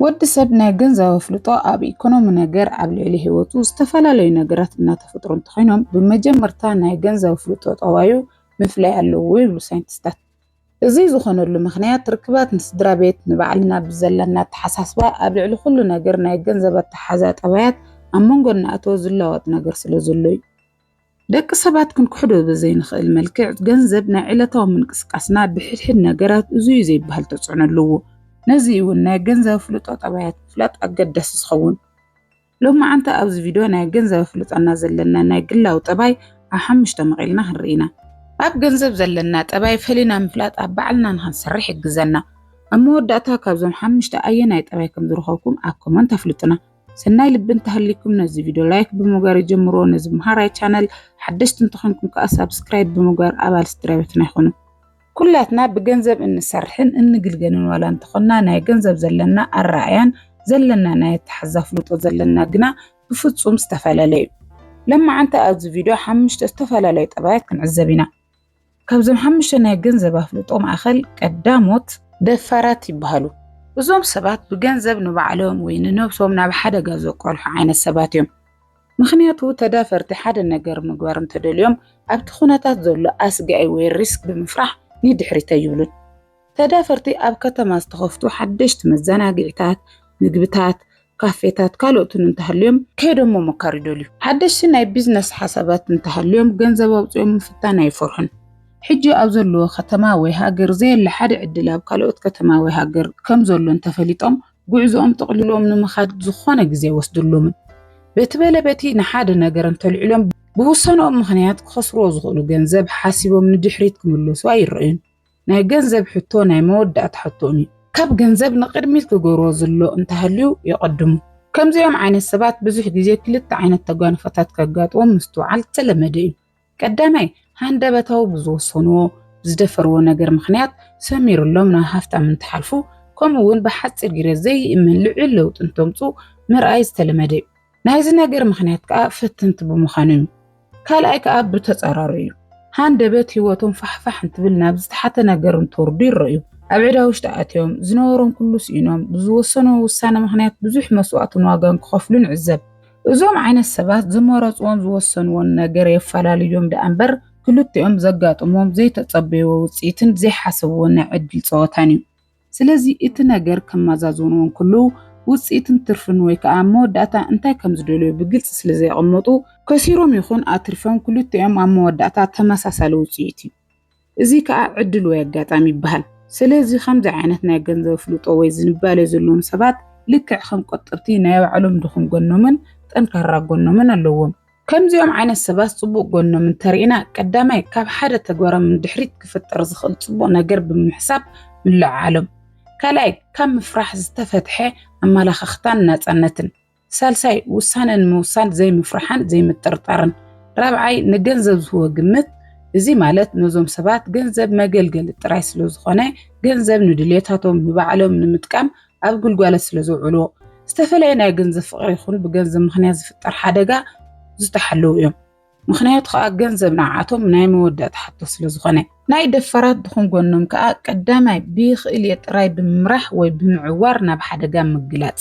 ወዲ ሰብ ናይ ገንዘብ ኣፍልጦ ኣብ ኢኮኖሚ ነገር ኣብ ልዕሊ ህይወቱ ዝተፈላለዩ ነገራት እናተፈጥሩ እንተኾይኖም፣ ብመጀመርታ ናይ ገንዘብ ኣፍልጦ ጠባዩ ምፍላይ ኣለዎ ይብሉ ሳይንቲስታት። እዚ ዝኾነሉ ምኽንያት ርክባት ንስድራ ቤት፣ ንባዕልና ብዘለና ኣተሓሳስባ፣ ኣብ ልዕሊ ኩሉ ነገር ናይ ገንዘብ ኣተሓዛ ጠባያት ኣብ መንጎ እናኣተወ ዝለዋወጥ ነገር ስለ ዘሎ እዩ። ደቂ ሰባት ክንክሕዶ ብዘይንኽእል መልክዕ ገንዘብ ናይ ዕለታዊ ምንቅስቃስና ብሕድሕድ ነገራት እዙ እዩ ዘይበሃል ተጽዕኖ ኣለዎ። ነዚ እውን ናይ ገንዘብ ኣፍልጦ ጠባያት ምፍላጥ ኣገዳሲ ዝኸውን። ሎማዓንቲ ኣብዚ ቪድዮ ናይ ገንዘብ ኣፍልጦና ዘለና ናይ ግላዊ ጠባይ ኣብ ሓሙሽተ መቒልና ክንርኢ ኢና። ኣብ ገንዘብ ዘለና ጠባይ ፈሊና ምፍላጥ ኣብ ባዕልና ንኽንሰርሕ ይሕግዘና። ኣብ መወዳእታ ካብዞም ሓሙሽተ ኣየናይ ጠባይ ከም ዝረኸብኩም ኣብ ኮመንት ኣፍልጡና። ሰናይ ልቢ እንተሃሊኩም ነዚ ቪድዮ ላይክ ብምግባር ይጀምሮ። ነዚ መሃራይ ቻነል ሓደሽቲ እንተኾንኩም ከዓ ሳብስክራይብ ብምግባር ኣባል ስድራ ቤትና ይኹኑ። ኩላትና ብገንዘብ እንሰርሕን እንግልገልን ዋላ እንተኾንና ናይ ገንዘብ ዘለና ኣረኣእያን ዘለና ናይ ኣተሓዛ ፍልጦ ዘለና ግና ብፍጹም ዝተፈላለየ እዩ። ለማዓንቲ ኣብዚ ቪድዮ ሓሙሽተ ዝተፈላለዩ ጠባያት ክንዕዘብ ኢና። ካብዞም ሓሙሽተ ናይ ገንዘብ ኣፍልጦ ማእኸል ቀዳሞት ደፋራት ይበሃሉ። እዞም ሰባት ብገንዘብ ንባዕሎም ወይ ንነብሶም ናብ ሓደጋ ዘቋልሑ ዓይነት ሰባት እዮም። ምኽንያቱ ተዳፈርቲ ሓደ ነገር ምግባር እንተደልዮም ኣብቲ ኩነታት ዘሎ ኣስጋኢ ወይ ሪስክ ብምፍራሕ ንድሕሪት ኣይብሉን። ተዳፈርቲ ኣብ ከተማ ዝተኸፍቱ ሓደሽቲ መዘናግዒታት፣ ምግብታት፣ ካፌታት ካልኦትን እንተሃልዮም ከይዶም ምሞካር ይደልዩ። ሓደሽቲ ናይ ቢዝነስ ሓሳባት እንተሃልዮም ገንዘብ ኣውፂኦም ምፍታን ኣይፈርሑን። ሕጂ ኣብ ዘለዎ ከተማ ወይ ሃገር ዘየለ ሓደ ዕድል ኣብ ካልኦት ከተማ ወይ ሃገር ከም ዘሎ እንተፈሊጦም ጉዕዞኦም ጥቕልሎም ንምኻድ ዝኾነ ግዜ ኣይወስድሉምን። በቲ በለ በቲ ንሓደ ነገር እንተልዕሎም ብውሳንኦም ምኽንያት ክኸስርዎ ዝኽእሉ ገንዘብ ሓሲቦም ንድሕሪት ክምለሱ ኣይረእዩን። ናይ ገንዘብ ሕቶ ናይ መወዳእታ ሕቶኦም እዩ። ካብ ገንዘብ ንቕድሚት ክገብርዎ ዘሎ እንተሃልዩ የቐድሙ። ከምዚኦም ዓይነት ሰባት ብዙሕ ግዜ ክልተ ዓይነት ተጓንፎታት ከጋጥሞም ምስትውዓል ዝተለመደ እዩ። ቀዳማይ፣ ሃንደበታዊ ብዝወሰንዎ፣ ብዝደፈርዎ ነገር ምኽንያት ሰሚሩሎም ናብ ሃፍታም እንትሓልፉ፣ ከምኡ እውን ብሓፂር ግዜ ዘይእመን ልዑል ለውጢ እንተምፁ ምርኣይ ዝተለመደ እዩ። ናይዚ ነገር ምኽንያት ከዓ ፈተንቲ ብምዃኑ እዩ። ካልኣይ ከዓ ብተፃራሪ እዩ። ሃንደበት ህይወቶም ፋሕፋሕ እንትብል ናብ ዝተሓተ ነገር እንትወርዱ ይረእዩ። ኣብ ዕዳ ውሽጢ ኣትዮም፣ ዝነበሮም ኩሉ ስኢኖም፣ ብዝወሰንዎ ውሳነ ምኽንያት ብዙሕ መስዋእትን ዋጋን ክኸፍሉ ንዕዘብ። እዞም ዓይነት ሰባት ዝመረፅዎን ዝወሰንዎን ነገር የፈላልዮም ደኣ እምበር ክልቲኦም ዘጋጥሞም ዘይተፀበይዎ ውፅኢትን ዘይሓሰብዎ ናይ ዕድል ፀወታን እዩ። ስለዚ እቲ ነገር ከመዛዝንዎ እንከለዉ ውፅኢትን ትርፍን ወይ ከዓ መወዳእታ እንታይ ከም ዝደልዩ ብግልፂ ስለ ዘየቐመጡ ከሲሮም ይኹን ኣትሪፎም ክልቲኦም ኣብ መወዳእታ ተመሳሳሊ ውፅኢት እዩ። እዚ ከዓ ዕድል ወይ ኣጋጣሚ ይበሃል። ስለዚ ከምዚ ዓይነት ናይ ገንዘብ ኣፍልጦ ወይ ዝንባሌ ዘለዎም ሰባት ልክዕ ከም ቆጠብቲ ናይ ባዕሎም ድኹም ጎኖምን ጠንካራ ጎኖምን ኣለዎም። ከምዚኦም ዓይነት ሰባት ፅቡቕ ጎኖም እንተርኢና ቀዳማይ ካብ ሓደ ተግባሮም ንድሕሪት ክፍጠር ዝኽእል ፅቡቕ ነገር ብምሕሳብ ምልዕዓሎም። ካልኣይ ካብ ምፍራሕ ዝተፈትሐ ኣመላኻኽታን ናፃነትን። ሳልሳይ ውሳነ ንምውሳን ዘይምፍርሓን ዘይምጥርጣርን። ራብዓይ ንገንዘብ ዝህቦ ግምት። እዚ ማለት ነዞም ሰባት ገንዘብ መገልገሊ ጥራይ ስለ ዝኾነ ገንዘብ ንድልየታቶም ንባዕሎም ንምጥቃም ኣብ ግልጓሎት ስለ ዘውዕልዎ ዝተፈለየ ናይ ገንዘብ ፍቕሪ ይኹን ብገንዘብ ምኽንያት ዝፍጠር ሓደጋ ዝተሓለዉ እዮም። ምኽንያቱ ከዓ ገንዘብ ንዓቶም ናይ መወዳእታ ሕቶ ስለ ዝኾነ። ናይ ደፋራት ድኹም ጎኖም ከዓ ቀዳማይ ብይኽእል እየ ጥራይ ብምምራሕ ወይ ብምዕዋር ናብ ሓደጋ ምግላፅ።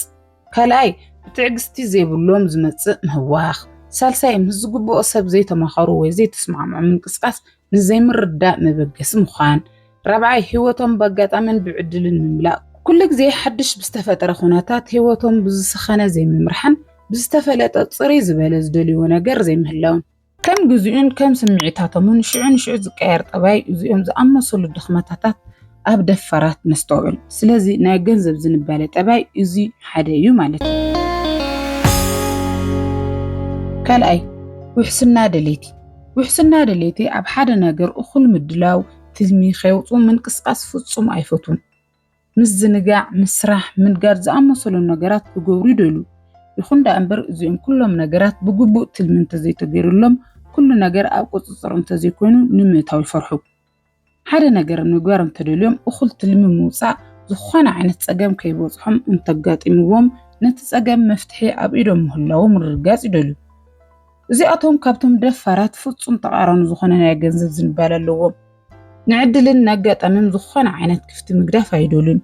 ካልኣይ ብትዕግስቲ ዘይብሎም ዝመፅእ ምህዋኽ። ሳልሳይ ምስ ዝግብኦ ሰብ ዘይተማኸሩ ወይ ዘይተስማዕምዑ ምንቅስቃስ ንዘይምርዳእ መበገሲ ምዃን። ራብዓይ ህይወቶም ብኣጋጣምን ብዕድልን ምምላእ። ኩሉ ግዜ ሓድሽ ብዝተፈጠረ ኩነታት ህይወቶም ብዝሰኸነ ዘይምምርሓን ብዝተፈለጠ ፅርይ ዝበለ ዝደልይዎ ነገር ዘይምህላውን። ከም ግዚኡን ከም ስምዒታቶምን ሽዑ ንሽዑ ዝቀየር ጠባይ እዚኦም ዝኣመሰሉ ድኽመታታት ኣብ ደፋራት ነስተውዕል። ስለዚ ናይ ገንዘብ ዝንባሌ ጠባይ እዚ ሓደ እዩ ማለት እዩ። ካልኣይ ውሕስና ደሌቲ። ውሕስና ደሌቲ ኣብ ሓደ ነገር እኹል ምድላው ትልሚ ከየውፁ ምንቅስቃስ ፍፁም ኣይፈቱን። ምዝንጋዕ፣ ምስራሕ፣ ምንጋድ ዝኣመሰሉ ነገራት ክገብሩ ይደልዩ። ይኹን ደኣ እምበር እዚኦም ኩሎም ነገራት ብግቡእ ትልሚ እንተዘይተገይሩሎም ኩሉ ነገር ኣብ ቁፅፅር እንተዘይኮይኑ ንምእታው ይፈርሑ። ሓደ ነገር ንምግባር እንተደልዮም እኹል ትልሚ ምውፃእ ዝኾነ ዓይነት ፀገም ከይበፅሖም እንተጋጢምዎም ነቲ ፀገም መፍትሒ ኣብ ኢዶም ምህላዉ ምርግጋፅ ይደልዩ። እዚኣቶም ካብቶም ደፋራት ፍፁም ተቓራኒ ዝኾነ ናይ ገንዘብ ዝንባለ ኣለዎም። ንዕድልን ነጋጣሚም ዝኾነ ዓይነት ክፍቲ ምግዳፍ ኣይደልዩን።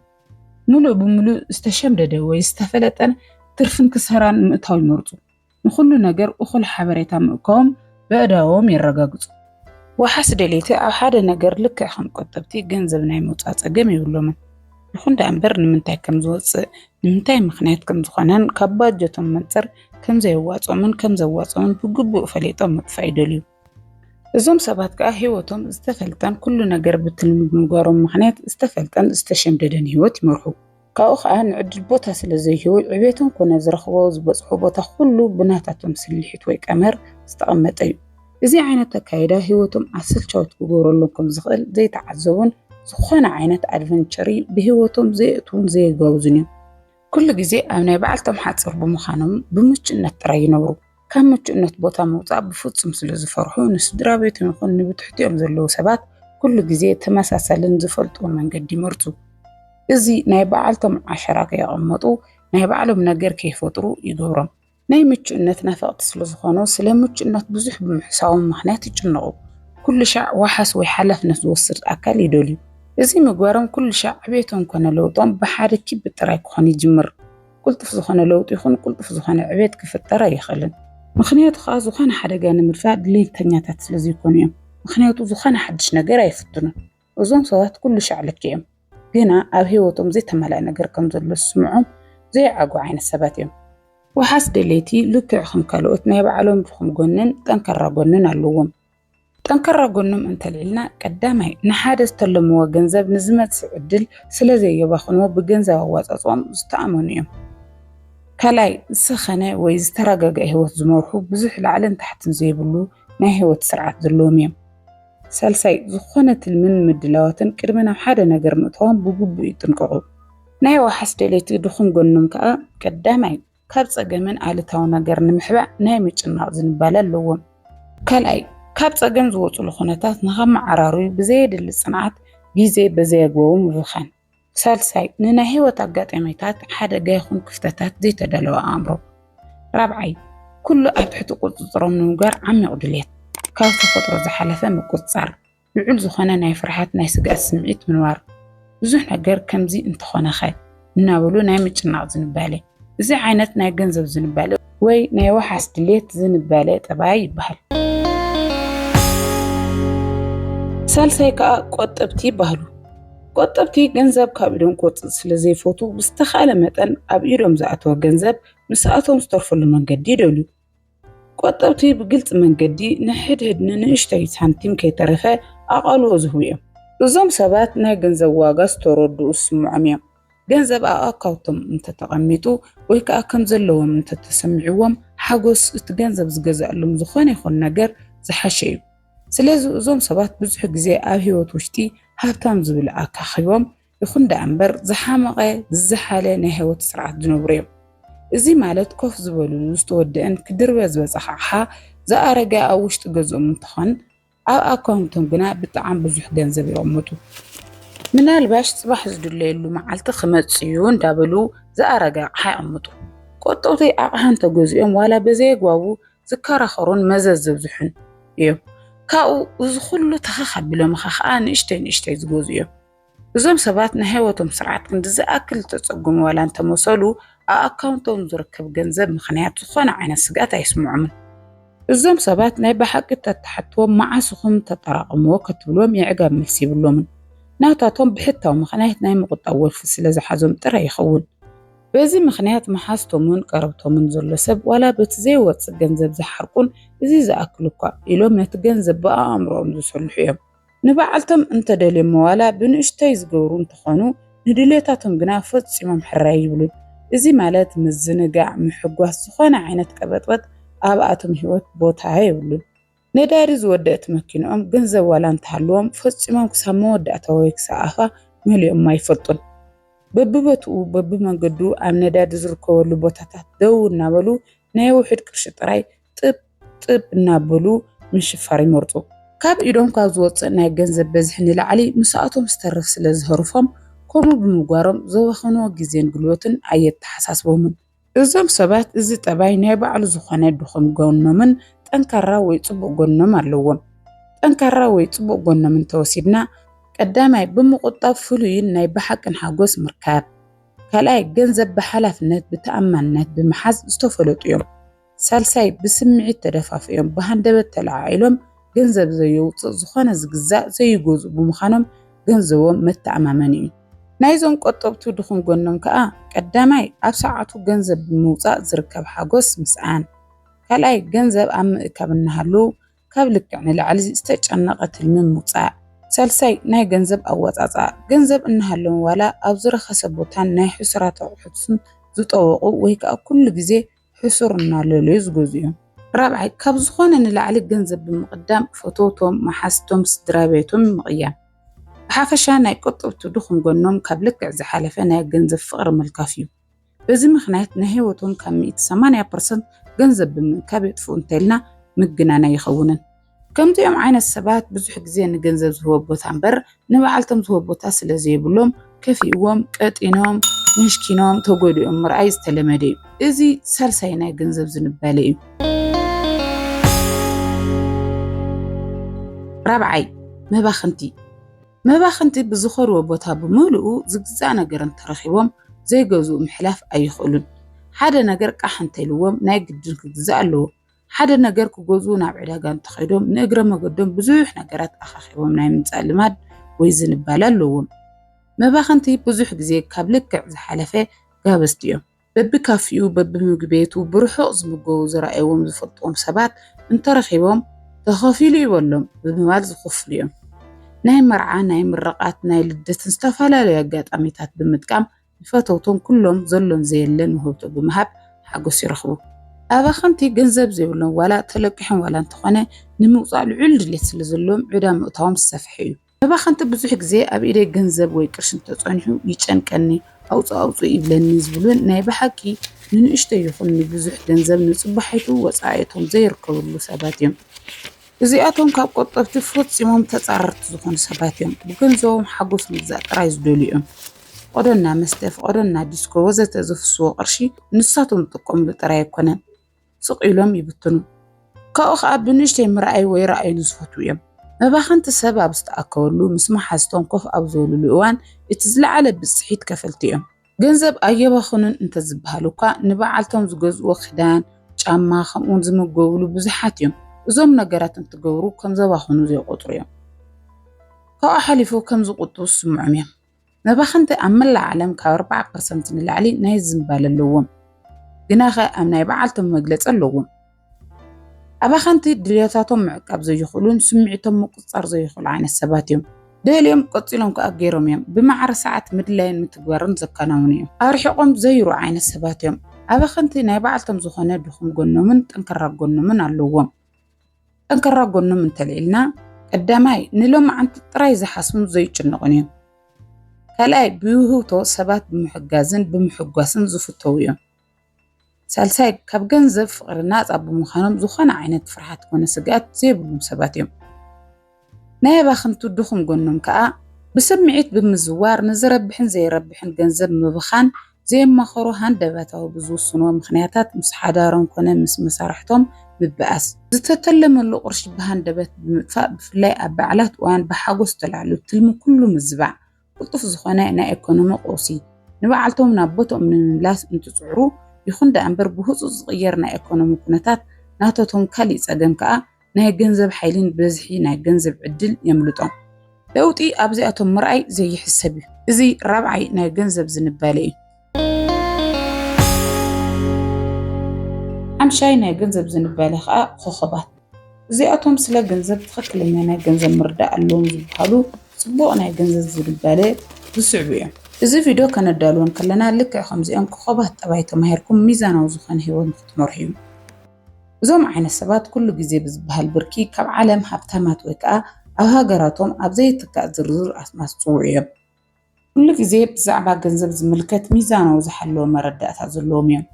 ምሉእ ብምሉእ ዝተሸምደደ ወይ ዝተፈለጠን ትርፍን ክሰራን ምእታው ይመርጹ። ንኹሉ ነገር እኹል ሓበሬታ ምእካዎም በእዳዎም የረጋግጹ። ወሓስ ደለይቲ ኣብ ሓደ ነገር ልክዕ ከም ቆጠብቲ ገንዘብ ናይ ምውጻእ ጸገም የብሎምን። ይኹን ደኣ እምበር ንምንታይ ከም ዝወጽእ፣ ንምንታይ ምኽንያት ከም ዝኾነን ካብ ባጀቶም መንጽር ከም ዘየዋጾምን ከም ዘዋጾምን ብግቡእ ፈሊጦም ምጥፋእ ይደልዩ። እዞም ሰባት ከኣ ህይወቶም ዝተፈልጠን ኩሉ ነገር ብትልሚ ብምግባሮም ምኽንያት ዝተፈልጠን ዝተሸምደደን ህይወት ይመርሑ። ካብኡ ከኣ ንዕድል ቦታ ስለ ዘይህቡ ዕቤቶም ኮነ ዝረኽቦ ዝበጽሑ ቦታ ኩሉ ብናታቶም ስልሒት ወይ ቀመር ዝተቐመጠ እዩ። እዚ ዓይነት ኣካይዳ ህይወቶም ኣሰልቻዊት ክገብረሎም ከም ዝኽእል ዘይተዓዘቡን ዝኾነ ዓይነት ኣድቨንቸሪ ብህይወቶም ዘየእትዉን ዘየጋውዙን እዮም። ኩሉ ግዜ ኣብ ናይ ባዕልቶም ሓጽር ብምዃኖም ብምቹእነት ጥራይ ይነብሩ። ካብ ምቹእነት ቦታ ምውጻእ ብፍጹም ስለ ዝፈርሑ ንስድራ ቤቶም ይኹን ንብትሕቲኦም ዘለዉ ሰባት ኩሉ ግዜ ተመሳሳልን ዝፈልጥዎ መንገዲ ይመርጹ። እዚ ናይ ባዕልቶም ዓሸራ ከየቐመጡ ናይ ባዕሎም ነገር ከይፈጥሩ ይገብሮም። ናይ ምቹእነት ናፈቕቲ ስለ ዝኾኑ ስለ ምቹእነት ብዙሕ ብምሕሳቦም ምኽንያት ይጭነቑ። ኩሉ ሻዕ ዋሓስ ወይ ሓላፍነት ዝወስድ ኣካል ይደልዩ። እዚ ምግባሮም ኩሉ ሻዕ ዕቤቶም ኮነ ለውጦም ብሓደ ኪብ ጥራይ ክኾን ይጅምር። ቁልጡፍ ዝኾነ ለውጢ ይኹን ቁልጡፍ ዝኾነ ዕቤት ክፍጠር ኣይኽእልን። ምኽንያቱ ከኣ ዝኾነ ሓደጋ ንምድፋእ ድሌተኛታት ስለ ዘይኮኑ እዮም። ምኽንያቱ ዝኾነ ሓድሽ ነገር ኣይፍትኑን። እዞም ሰባት ኩሉ ሻዕ ልክዕ እዮም። ግና ኣብ ህይወቶም ዘይተመልአ ነገር ከም ዘሎ ዝስምዖም ዘይዓጉ ዓይነት ሰባት እዮም። ወሓስ ደለይቲ ልክዕ ከም ካልኦት ናይ ባዕሎም ድኹም ጎንን ጠንካራ ጎንን ኣለዎም። ጠንካራ ጎኖም እንተልዒልና፣ ቀዳማይ ንሓደ ዝተለምዎ ገንዘብ ንዝመጽእ ዕድል ስለ ዘየባኽንዎ ብገንዘብ ኣዋጻጽኦም ዝተኣመኑ እዮም። ካልኣይ ዝሰኸነ ወይ ዝተረጋግአ ህይወት ዝመርሑ ብዙሕ ላዕልን ታሕትን ዘይብሉ ናይ ህይወት ስርዓት ዘለዎም እዮም። ሳልሳይ ዝኾነ ትልምን ምድላዋትን ቅድሚ ናብ ሓደ ነገር ምእታዎም ብግቡእ ይጥንቀቑ። ናይ ወሓስ ደለይቲ ድኹም ጎኖም ከኣ ቀዳማይ ካብ ጸገምን ኣሉታዊ ነገር ንምሕባእ ናይ ምጭናቕ ዝንባለ ኣለዎም። ካልኣይ ካብ ጸገም ዝወጽሉ ኩነታት ንኸመዓራርዩ ብዘየድሊ ጽንዓት ግዜ በዘየግባቡ ምብኻን። ሳልሳይ ንናይ ህይወት ኣጋጣሚታት ሓደጋ ይኹን ክፍተታት ዘይተዳለወ ኣእምሮ። ራብዓይ ኩሉ ኣብ ትሕቲ ቁጽጽሮም ንምግባር ዓሚቕ ድልየት፣ ካብ ተፈጥሮ ዝሓለፈ ምቁጽጻር፣ ልዑል ዝኾነ ናይ ፍርሓት ናይ ስግኣት ስምዒት ምንባር። ብዙሕ ነገር ከምዚ እንተኾነኸ እናበሉ ናይ ምጭናቕ ዝንባለ። እዚ ዓይነት ናይ ገንዘብ ዝንባለ ወይ ናይ ወሓስ ድሌት ዝንባለ ጠባይ ይበሃል። ሳልሳይ ከኣ ቆጠብቲ ይበሃሉ። ቆጠብቲ ገንዘብ ካብ ኢዶም ክወፅእ ስለ ዘይፈቱ ብዝተኻለ መጠን ኣብ ኢዶም ዝኣተወ ገንዘብ ምስኣቶም ዝተርፈሉ መንገዲ ይደልዩ። ቆጠብቲ ብግልፂ መንገዲ ንሕድሕድ ንንእሽተይ ሳንቲም ከይተረፈ ኣቓልቦ ዝህቡ እዮም። እዞም ሰባት ናይ ገንዘብ ዋጋ ዝተረድኡ ዝስምዖም እዮም። ገንዘብ ኣብ ኣካውንቶም እንተተቐሚጡ ወይ ከዓ ከም ዘለዎም እንተተሰሚዕዎም ሓጎስ እቲ ገንዘብ ዝገዝኣሎም ዝኾነ ይኹን ነገር ዝሓሸ እዩ። ስለዚ እዞም ሰባት ብዙሕ ግዜ ኣብ ህይወት ውሽጢ ሃብታም ዝብል ኣካኺቦም ይኹን ደኣ እምበር ዝሓመቐ ዝዝሓለ ናይ ህይወት ስርዓት ዝነብሩ እዮም። እዚ ማለት ኮፍ ዝበልሉ ዝተወደአን ክድርበ ዝበፅሕ ኣቕሓ ዝኣረገ ኣብ ውሽጢ ገዝኦም እንትኾን ኣብ ኣካውንቶም ግና ብጣዕሚ ብዙሕ ገንዘብ ይቕምጡ። ምናልባሽ ፅባሕ ዝድለየሉ መዓልቲ ክመፅእ እዩ እንዳበሉ ዝኣረገ ኣቕሓ ይቕምጡ። ቆጠብቲ ኣቕሓ እንተገዚኦም ዋላ በዘየግባቡ ዝከራኸሩን መዘዝ ዘብዝሑን እዮም። ካብኡ እዚ ኩሉ ተኸኽ ኣቢሎም ኸዓ ንእሽተይ ንእሽተይ ዝገዝኡ እዮም። እዞም ሰባት ናይ ህይወቶም ስርዓት ክንዲ ዝኣክል ዝተፀገሙ ዋላ እንተመሰሉ ኣብ ኣካውንቶም ዝርከብ ገንዘብ ምኽንያት ዝኾነ ዓይነት ስግኣት ኣይስምዖምን። እዞም ሰባት ናይ ብሓቂ ተተሓትዎም መዓስ ኢኹም ተጠራቐምዎ ክትብልዎም የዕጋብ መልሲ የብሎምን። ናታቶም ብሕታዊ ምኽንያት ናይ ምቑጣብ ወልፊ ስለ ዝሓዞም ጥራይ ይኸውን። በዚ ምኽንያት መሓዝቶምን ቀረብቶምን ዘሎ ሰብ ዋላ በቲ ዘይወፅእ ገንዘብ ዝሓርቁን እዚ ዝኣክል እኳ ኢሎም ነቲ ገንዘብ ብኣእምሮኦም ዝሰልሑ እዮም። ንባዕልቶም እንተደልዮሞ ዋላ ብንእሽተይ ዝገብሩ እንተኾኑ ንድሌታቶም ግና ፈፂሞም ሕራይ ይብሉን። እዚ ማለት ምዝንጋዕ፣ ምሕጓስ፣ ዝኾነ ዓይነት ቀበጥበጥ ኣብኣቶም ህይወት ቦታ የብሉን። ነዳዲ ዝወደአት መኪንኦም ገንዘብ ዋላ እንተሃልዎም ፈፂሞም ክሳብ መወዳእታ ወይ ክሳብ ኣፋ መሊኦማ ኣይፈልጡን። በብቦትኡ በብመንገዱ ኣብ ነዳዲ ዝርከበሉ ቦታታት ደው እናበሉ ናይ ውሑድ ቅርሺ ጥራይ ጥብ ጥብ እናበሉ ምሽፋር ይመርፁ። ካብ ኢዶም ካብ ዝወፅእ ናይ ገንዘብ በዝሒ ንላዕሊ ምስኣቶም ዝተርፍ ስለ ዝህርፎም ከምኡ ብምግባሮም ዘባኸንዎ ግዜን ጉልበትን ኣየተሓሳስቦምን። እዞም ሰባት እዚ ጠባይ ናይ ባዕሉ ዝኾነ ድኹም ጎኖምን ጠንካራ ወይ ፅቡቕ ጎኖም ኣለዎም። ጠንካራ ወይ ፅቡቕ ጎኖም እንተወሲድና ቀዳማይ ብምቑጣብ ፍሉይን ናይ ብሓቅን ሓጎስ ምርካብ። ካልኣይ፣ ገንዘብ ብሓላፍነት ብተኣማንነት ብምሓዝ ዝተፈለጡ እዮም። ሳልሳይ፣ ብስምዒት ተደፋፊኦም ብሃንደበት ተለዓዒሎም ገንዘብ ዘየውፅእ፣ ዝኾነ ዝግዛእ ዘይገዝኡ ብምዃኖም ገንዘቦም መተኣማመኒ እዩ። ናይዞም ቆጠብቱ ድኹም ጎኖም ከዓ ቀዳማይ፣ ኣብ ሰዓቱ ገንዘብ ብምውፃእ ዝርከብ ሓጎስ ምስኣን፣ ካልኣይ፣ ገንዘብ ኣብ ምእካብ እናሃለዉ ካብ ልክዕ ንላዕሊ ዝተጨነቐ ትልሚ ምውፃእ፣ ሳልሳይ፣ ናይ ገንዘብ ኣወፃፃ፣ ገንዘብ እናሃለዎም ዋላ ኣብ ዝረኸሰ ቦታን ናይ ሕሱራት ኣቑሑትን ዝጠወቑ ወይ ከዓ ኩሉ ግዜ ሕሱር እናለለዩ ዝገዝኡ እዮም። ራብዓይ፣ ካብ ዝኾነ ንላዕሊ ገንዘብ ብምቕዳም ፈተውቶም፣ መሓዝቶም፣ ስድራ ቤቶም ምቕያም። ብሓፈሻ ናይ ቆጠብቱ ድኹም ጎኖም ካብ ልክዕ ዝሓለፈ ናይ ገንዘብ ፍቕሪ ምልካፍ እዩ። በዚ ምኽንያት ናይ ህይወቶም ካብ ሚእቲ ሰማንያ ፐርሰንት ገንዘብ ብምእካብ የጥፍኡ እንተልና ምግናን ኣይኸውንን። ከምዚኦም ዓይነት ሰባት ብዙሕ ግዜ ንገንዘብ ዝህቦ ቦታ እምበር ንበዓልቶም ዝህቦ ቦታ ስለ ዘይብሎም ከፊእዎም፣ ቀጢኖም፣ መሽኪኖም፣ ተጎዲኦም ምርኣይ ዝተለመደ እዩ። እዚ ሳልሳይ ናይ ገንዘብ ዝንባለ እዩ። ራብዓይ፣ መባኽንቲ። መባኽንቲ ብዝኸድዎ ቦታ ብምልኡ ዝግዛእ ነገር እንተረኺቦም ዘይገዝኡ ምሕላፍ ኣይኽእሉን። ሓደ ነገር ቃሕ እንተኢልዎም ናይ ግድን ክግዛእ ኣለዎ። ሓደ ነገር ክገዝኡ ናብ ዕዳጋ እንተኸይዶም ንእግረ መገዶም ብዙሕ ነገራት ኣኻኺቦም ናይ ምምፃእ ልማድ ወይ ዝንባለ ኣለዎም። መባኽንቲ ብዙሕ ግዜ ካብ ልክዕ ዝሓለፈ ጋበዝቲ እዮም። በብካፊኡ በብምግቢ ቤቱ ብርሑቕ ዝምገቡ ዝረኣይዎም ዝፈልጥዎም ሰባት እንተረኺቦም ተኸፊሉ ይበሎም ብምባል ዝኸፍሉ እዮም። ናይ መርዓ፣ ናይ ምርቓት፣ ናይ ልደትን ዝተፈላለዩ ኣጋጣሚታት ብምጥቃም ንፈተውቶም ኩሎም ዘሎን ዘየለን ውህብቶ ብምሃብ ሓጎስ ይረኽቡ። ኣባኸንቲ ገንዘብ ዘይብሎም ዋላ ተለቂሖም ዋላ እንተኾነ ንምውፃእ ልዑል ድሌት ስለ ዘለዎም ዕዳ ምእታዎም ዝሰፍሐ እዩ። መባኸንቲ ብዙሕ ግዜ ኣብ ኢደይ ገንዘብ ወይ ቅርሺ እንተፀኒሑ ይጨንቀኒ፣ ኣውፅእ ኣውፅእ ይብለኒ ዝብሉን ናይ ብሓቂ ንንእሽቶ ይኹን ንብዙሕ ገንዘብ ንፅባሒቱ ወፃኢቶም ዘይርከብሉ ሰባት እዮም። እዚኣቶም ካብ ቆጠብቲ ፈፂሞም ተፃረርቲ ዝኾኑ ሰባት እዮም። ብገንዘቦም ሓጎስ ምግዛእ ጥራይ ዝደልዩ እዮም። ፍቐዶና መስተ፣ ፍቐዶና ዲስኮ ወዘተ ዘፍስዎ ቅርሺ ንሳቶም ዝጥቀምሉ ጥራይ ኣይኮነን። ስቕ ኢሎም ይብትኑ። ካብኡ ኸኣ ብንእሽተይ ምርኣይ ወይ ረኣዩ ዝፈትዉ እዮም። መባኸንቲ ሰብ ኣብ ዝተኣከበሉ ምስ መሓዝቶም ኮፍ ኣብ ዝበሉሉ እዋን እቲ ዝለዓለ ብፅሒት ከፈልቲ እዮም። ገንዘብ ኣየባኽኑን እንተዝበሃል እኳ ንበዓልቶም ዝገዝእዎ ክዳን፣ ጫማ ከምኡውን ዝምገብሉ ብዙሓት እዮም። እዞም ነገራት እንትገብሩ ከም ዘባኽኑ ዘይቆፅሩ እዮም። ካብኡ ሓሊፉ ከም ዝቁጥቡ ዝስምዖም እዮም። መባኽንቲ ኣብ መላእ ዓለም ካብ ኣርብዓ ፐርሰንት ንላዕሊ ናይ ዝንባለ ኣለዎም። ግናኸ ኣብ ናይ በዓልቶም መግለፂ ኣለዎም። ኣባኸንቲ ድልዮታቶም ምዕቃብ ዘይኽእሉን ስምዒቶም ምቁፅፃር ዘይኽእሉ ዓይነት ሰባት እዮም። ደልዮም ቀፂሎም ከዓ ገይሮም እዮም። ብማዕረ ሰዓት ምድላይን ምትግባርን ዘከናውኑ እዮም። ኣርሒቖም ዘይሩ ዓይነት ሰባት እዮም። ኣባኸንቲ ናይ በዓልቶም ዝኾነ ድኹም ጎኖምን ጠንካራ ጎኖምን ኣለዎም። ጠንካራ ጎኖም እንተልዒልና፣ ቀዳማይ ንሎማዓንቲ ጥራይ ዝሓስቡን ዘይጭነቑን እዮም። ካልኣይ ብውህብቶ ሰባት ብምሕጋዝን ብምሕጓስን ዝፍተዉ እዮም። ሳልሳይ ካብ ገንዘብ ፍቕሪ ናፃ ብምዃኖም ዝኾነ ዓይነት ፍርሃት ኮነ ስግኣት ዘይብሎም ሰባት እዮም። ናይ ኣባኽንቱ ድኹም ጎኖም ከዓ ብስምዒት ብምዝዋር ንዝረብሕን ዘይረብሕን ገንዘብ ምብኻን፣ ዘየማኸሩ ሃንደበታዊ ብዝውስንዎ ምኽንያታት ምስ ሓዳሮም ኮነ ምስ መሳርሕቶም ምብኣስ፣ ዝተተለመሉ ቅርሺ ብሃንደበት ብምጥፋእ ብፍላይ ኣብ በዓላት እዋን ብሓጎስ ተላዕሉ ትልሚ ኩሉ ምዝባዕ፣ ቅልጡፍ ዝኾነ ናይ ኤኮኖሚ ቀውሲ፣ ንበዓልቶም ናብ ቦትኦም ንምምላስ እንትፅዕሩ ይኹን ደኣ እምበር ብህፁፅ ዝቕየር ናይ ኤኮኖሚ ኩነታት ናተቶም ካሊእ ፀገም ከዓ ናይ ገንዘብ ሓይልን ብዝሒ ናይ ገንዘብ ዕድል የምልጦም። ለውጢ ኣብዚኣቶም ምርኣይ ዘይሕሰብ እዩ። እዚ ራብዓይ ናይ ገንዘብ ዝንባለ እዩ። ሓምሻይ ናይ ገንዘብ ዝንባለ ከዓ ኮኸባት። እዚኣቶም ስለ ገንዘብ ትኽክለኛ ናይ ገንዘብ ምርዳእ ኣለዎም ዝበሃሉ ፅቡቕ ናይ ገንዘብ ዝንባለ ዝስዕቡ እዮም። እዚ ቪድዮ ከነዳልወን ከለና ልክዕ ከምዚኦም ኮኸባት ጠባይ ተማሂርኩም ሚዛናዊ ዝኾነ ህይወት ንክትመርሑ እዩ። እዞም ዓይነት ሰባት ኩሉ ግዜ ብዝበሃል ብርኪ ካብ ዓለም ሃብታማት ወይ ከዓ ኣብ ሃገራቶም ኣብ ዘይትካእ ዝርዝር ኣስማት ዝፅውዑ እዮም። ኩሉ ግዜ ብዛዕባ ገንዘብ ዝምልከት ሚዛናዊ ዝሓለወ መረዳእታ ዘለዎም እዮም።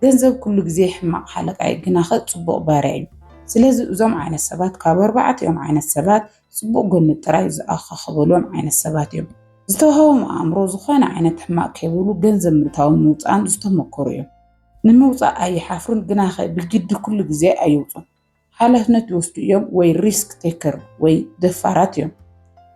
ገንዘብ ኩሉ ግዜ ሕማቕ ሓለቃ እዩ፣ ግናኸ ፅቡቕ ባርያ እዩ። ስለዚ እዞም ዓይነት ሰባት ካብ ኣርባዕቲኦም ዓይነት ሰባት ፅቡቕ ጎኒ ጥራይ ዝኣኻኸበሎም ዓይነት ሰባት እዮም። ዝተዋህቦም ኣእምሮ ዝኾነ ዓይነት ሕማቕ ከይብሉ ገንዘብ ምእታውን ምውፃእን ዝተመከሩ እዮም። ንምውፃእ ኣይሓፍሩን፣ ግናኸ ብግዲ ኩሉ ግዜ ኣየውፁን። ሓላፍነት ይወስዱ እዮም ወይ ሪስክ ቴከር ወይ ደፋራት እዮም።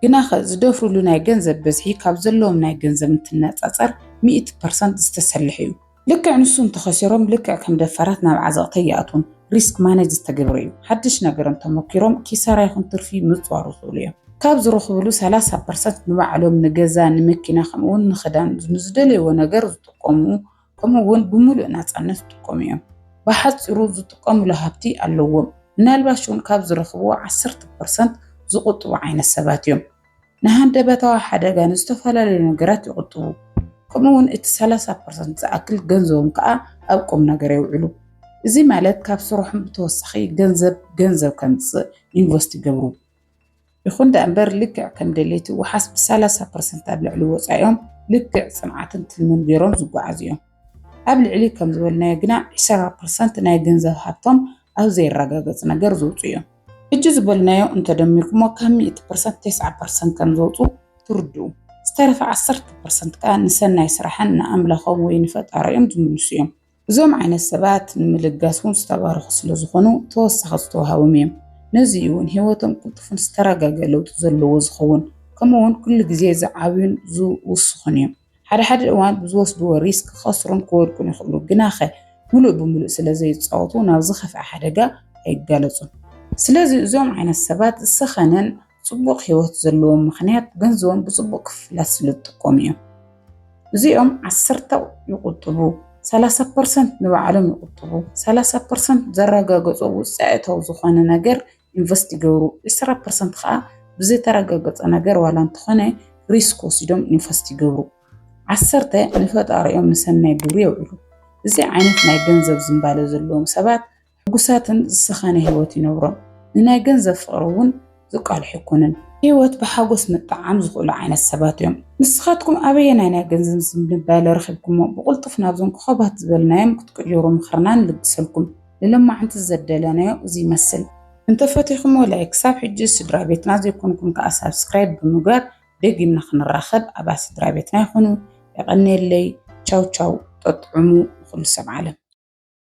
ግናኸ ዝደፍሩሉ ናይ ገንዘብ በዝሒ ካብ ዘለዎም ናይ ገንዘብ እንትነጻጸር ሚእቲ ፐርሰንት ዝተሰልሕ እዩ። ልክዕ ንሱ እንተኸሲሮም ልክዕ ከም ደፋራት ናብ ዓዘቕተ ይኣትዉን ሪስክ ማኔጅ ዝተገብረ እዩ። ሓድሽ ነገር እንተሞኪሮም ኪሳራ ይኹን ትርፊ ምጽዋር ይኽእሉ እዮም። ካብ ዝረኽብሉ ሰላሳ ፐርሰንት ንባዕሎም ንገዛ፣ ንመኪና ከምኡውን ንኽዳን ንዝደለይዎ ነገር ዝጥቀሙ ከምኡ እውን ብምሉእ ናጻነት ዝጥቀሙ እዮም። ብሓጺሩ ዝጥቀሙሉ ሃብቲ ኣለዎም። ምናልባሽ እውን ካብ ዝረኽብዎ ዓሰርተ ፐርሰንት ዝቑጥቡ ዓይነት ሰባት እዮም። ንሃንደበታዊ ሓደጋ ንዝተፈላለዩ ነገራት ይቑጥቡ። ከምኡ እውን እቲ ሰላሳ ፐርሰንት ዝኣክል ገንዘቦም ከዓ ኣብ ቁም ነገር የውዕሉ። እዚ ማለት ካብ ስርሖም ብተወሳኺ ገንዘብ ገንዘብ ከምፅእ ኢንቨስት ይገብሩ። ይኹን ደኣ እምበር ልክዕ ከም ደሌቲ ወሓስ ብሰላሳ ፐርሰንት ኣብ ልዕሊ ወፃኢኦም ልክዕ ፅንዓትን ትልምን ገይሮም ዝጓዓዙ እዮም። ኣብ ልዕሊ ከም ዝበልናዮ ግና ዕስራ ፐርሰንት ናይ ገንዘብ ሃብቶም ኣብ ዘይረጋገፅ ነገር ዝውፁ እዮም። ሕጂ ዝበልናዮ እንተደሚርኩሞ ካብ ሚእቲ ፐርሰንት ተስዓ ፐርሰንት ከም ዝወፁ ትርድኡ። ዝተረፈ ዓሰርተ ፐርሰንት ከዓ ንሰናይ ስራሕን ንኣምላኾም ወይ ንፈጣሪኦም ዝምልሱ እዮም። እዞም ዓይነት ሰባት ንምልጋስ እውን ዝተባረኹ ስለ ዝኾኑ ተወሳኺ ዝተዋሃቦም እዮም። ነዚ እውን ህይወቶም ቅልጡፍን ዝተረጋገ ለውጢ ዘለዎ ዝኸውን ከምኡ እውን ኩሉ ግዜ ዝዓብዩን ዝውስኹን እዮም። ሓደ ሓደ እዋን ብዝወስድዎ ሪስክ ክኸስሩን ክወድቁን ይኽእሉ፣ ግናኸ ሙሉእ ብሙሉእ ስለ ዘይፃወቱ ናብ ዝኸፍአ ሓደጋ ኣይጋለፁን። ስለዚ እዞም ዓይነት ሰባት ዝሰኸነን ፅቡቕ ህይወት ዘለዎም ምኽንያት ገንዘቦም ብፅቡቕ ክፍላት ስለ ዝጥቀሙ እዮም። እዚኦም ዓሰርተ ይቑጥቡ፣ ሰላሳ ፐርሰንት ንባዕሎም ይቑጥቡ፣ ሰላሳ ፐርሰንት ዘረጋገጾ ውፅኢታዊ ዝኾነ ነገር ኢንቨስት ይገብሩ፣ ዕስራ ፐርሰንት ከዓ ብዘይተረጋገጸ ነገር ዋላ እንተኾነ ሪስክ ወሲዶም ኢንቨስት ይገብሩ፣ ዓሰርተ ንፈጣሪኦም ንሰናይ ግብሪ የውዕሉ። እዚ ዓይነት ናይ ገንዘብ ዝንባለ ዘለዎም ሰባት ሕጉሳትን ዝሰኸነ ህይወት ይነብሮም። ንናይ ገንዘብ ፍቕሪ እውን ዝቃልሑ ኣይኮኑን። ህይወት ብሓጎስ ምጥዓም ዝኽእሉ ዓይነት ሰባት እዮም። ንስኻትኩም ኣበየናይ ናይ ገንዘብ ዝንባለ ረኺብኩሞ ብቕልጡፍ ናብዞም ኮኸባት ዝበልናዮም ክትቅየሩ ምኽርና ንልግሰልኩም። ንሎማዕንቲ ዘደለናዮ እዚ ይመስል። እንተፈቲኹሞ ላይክ፣ ክሳብ ሕጂ ስድራ ቤትና ዘይኮንኩም ከዓ ሳብስክራይብ ብምግባር ደጊምና ክንራኸብ ኣባል ስድራ ቤትና ይኹኑ። የቐንየለይ። ቻው ቻው። ጠጥዑሙ ንኹሉ ሰብ ዓለም።